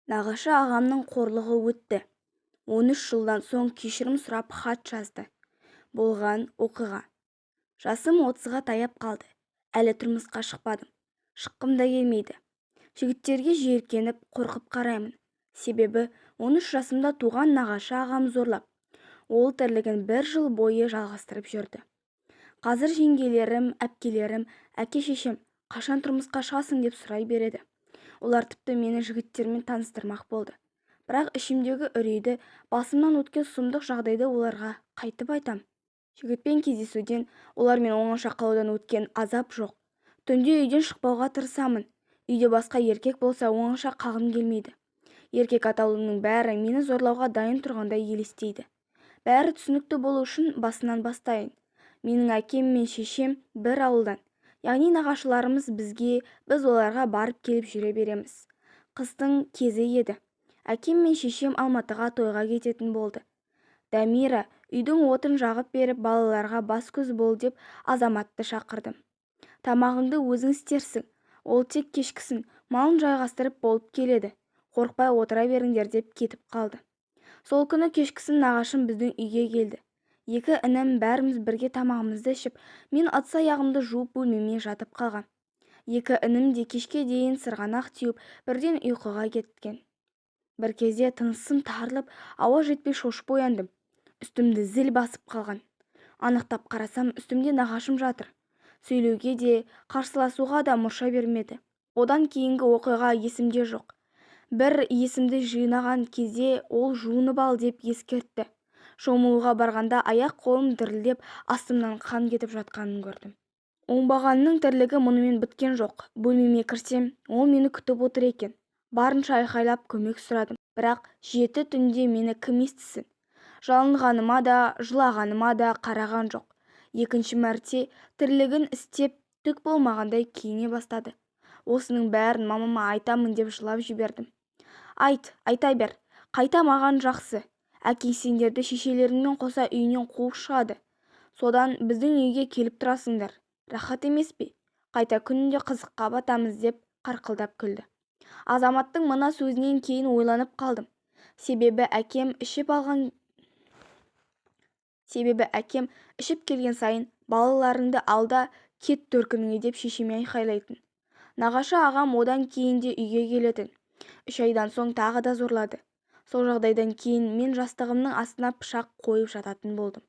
Нағашы ағамның қорлығы өтті. 13 жылдан соң кешірім сұрап хат жазды. Болған оқиға. Жасым 30-ға таяп қалды. Әлі тұрмысқа шықпадым. Шыққым да келмейді. Жігіттерге жиіркеніп, қорқып қараймын. Себебі 13 жасымда туған нағашы ағам зорлап, ол тірлігін бір жыл бойы жалғастырып жүрді. Қазір жеңгелерім, әпкелерім, әке-шешем қашан тұрмысқа шығасың деп сұрай береді. Олар тіпті мені жігіттермен таныстырмақ болды. Бірақ ішімдегі үрейді, басымнан өткен сұмдық жағдайды оларға қайтып айтам? Жігітпен кездесуден, олармен оңаша қалудан өткен азап жоқ. Түнде үйден шықпауға тырысамын. Үйде басқа еркек болса, оңаша қалғым келмейді. Еркек атаулының бәрі мені зорлауға дайын тұрғандай елестейді. Бәрі түсінікті болу үшін басынан бастайын. Менің әкем мен шешем бір ауылдан. Яғни нағашыларымыз бізге, біз оларға барып келіп жүре береміз. Қыстың кезі еді. Әкем мен шешем Алматыға тойға кететін болды. Дамира, үйдің отын жағып беріп, балаларға бас-көз бол деп Азаматты шақырдым. Тамағыңды өзің істерсің, ол тек кешкісін малын жайғастырып болып келеді. Қорықпай отыра беріңдер деп кетіп қалды. Сол күні кешкісін нағашым біздің үйге келді. Екі інім бәріміз бірге тамағымызды ішіп, мен ыдыс-аяғымды жуып бөлмеме жатып қалғам. Екі інім де кешке дейін сырғанақ теуіп, бірден ұйқыға кеткен. Бір кезде тынысым тарылып, ауа жетпей шошып ояндым. Үстімді зіл басып қалған. Анықтап қарасам, үстімде нағашым жатыр. Сөйлеуге де, қарсыласуға да мұрша бермеді. Одан кейінгі оқиға есімде жоқ. Бір есімді жинаған кезде ол жуынып ал деп ескертті. Шомылуға барғанда аяқ-қолым дірілдеп, астымнан қан кетіп жатқанын көрдім. Оңбағанның тірлігі мұнымен біткен жоқ. Бөлмеме кірсем, ол мені күтіп отыр екен. Барынша айқайлап көмек сұрадым. Бірақ 7 түнде мені кім естісін? Жалынғаныма да, жылағаныма да қараған жоқ. Екінші мәрте тірлігін істеп, түк болмағандай киіне бастады. Осының бәрін мамама айтамын деп жылап жібердім. Айт, айта бер, қайта маған жақсы. Әкең сендерді шешелеріңмен қоса үйінен қуып шығады. Содан біздің үйге келіп тұрасыңдар. Рахат емес пе? Қайта күнде қызыққа батамыз деп қарқылдап күлді. Азаматтың мына сөзінен кейін ойланып қалдым. Себебі әкем ішіп алған Себебі әкем ішіп келген сайын балаларыңды ал да кет төркініңе деп шешеме айқайлайтын. Нағашы ағам одан кейін де үйге келетін. 3 айдан соң тағы да зорлады. Сол жағдайдан кейін мен жастығымның астына пышақ қойып жататын болдым.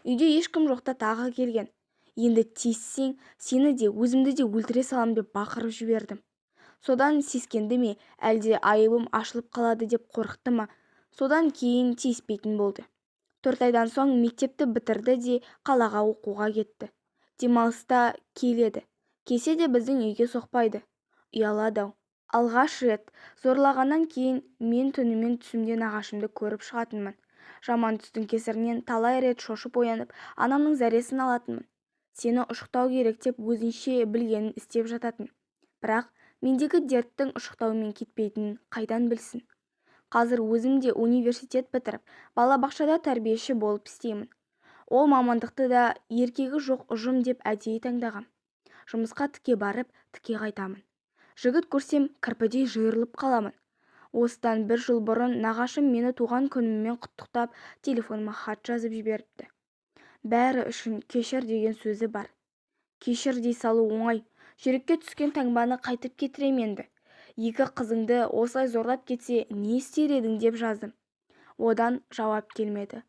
Үйде ешкім жоқта тағы келген. Енді тиіссең, сені де, өзімді де өлтіре салам деп бақырып жібердім. Содан сескенді ме, әлде айыбым ашылып қалады деп қорықты ма, содан кейін тиіспейтін болды. 4 айдан соң мектепті бітірді де қалаға оқуға кетті. Демалыста келеді. Келсе де біздің үйге соқпайды. Ұялады-ау. Алғаш рет зорлағаннан кейін мен түнімен түсімде нағашымды көріп шығатынмын. Жаман түстің кесірінен талай рет шошып оянып, анамның зәресін алатынмын. Сені ұшықтау керек деп өзінше білгенін істеп жататын. Бірақ мендегі дерттің ұшықтаумен кетпейтінін қайдан білсін. Қазір өзім де университет бітіріп, балабақшада тәрбиеші болып істеймін. Ол мамандықты да еркегі жоқ ұжым деп әдейі таңдағам. Жұмысқа тіке барып, тіке қайтамын. Жігіт көрсем, кірпідей жиырылып қаламын. Осыдан бір жыл бұрын нағашым мені туған күніммен құттықтап, телефоныма хат жазып жіберіпті. Бәрі үшін кешір деген сөзі бар. Кешір дей салу оңай. Жүрекке түскен таңбаны қайтып кетірем енді. Екі қызыңды осылай зорлап кетсе, не істер едің деп жаздым. Одан жауап келмеді.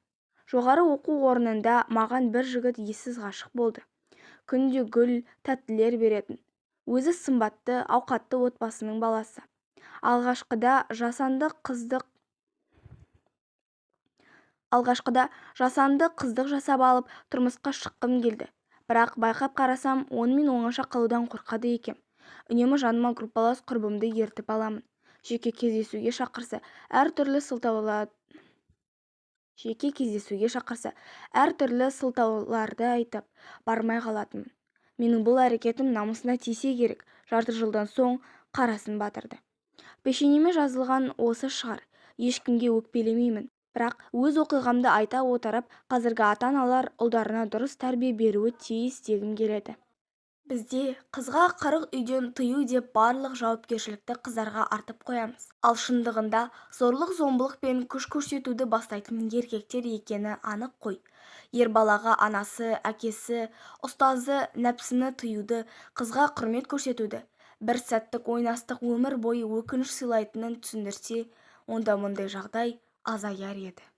Жоғары оқу орнында маған бір жігіт ессіз ғашық болды. Күнде гүл, тәттілер беретін. Өзі сымбатты, ауқатты отбасының баласы. Алғашқыда жасанды қыздық жасап алып, тұрмысқа шыққым келді. Бірақ байқап қарасам, онымен оңаша қалудан қорқады екем. Үнемі жаныма группалас құрбымды ертіп аламын. Жеке кездесуге шақырса, әртүрлі Жеке кездесуге шақырса, әртүрлі сылтауларды айтып, бармай қалатынмын. Менің бұл әрекетім намысына тисе керек, жарты жылдан соң қарасын батырды. Пешенеме жазылған осы шығар, ешкімге өкпелемеймін. Бірақ өз оқиғамды айта отырып, қазіргі ата-аналар ұлдарына дұрыс тәрбие беруі тиіс дегім келеді. Бізде қызға 40 үйден тыю деп барлық жауапкершілікті қыздарға артып қоямыз. Ал шындығында зорлық-зомбылық пен күш көрсетуді бастайтын еркектер екені анық қой. Ер балаға анасы, әкесі, ұстазы нәпсіні тыюды, қызға құрмет көрсетуді, бір сәттік ойнастық өмір бойы өкініш сыйлайтынын түсіндірсе, онда мұндай жағдай азаяр еді.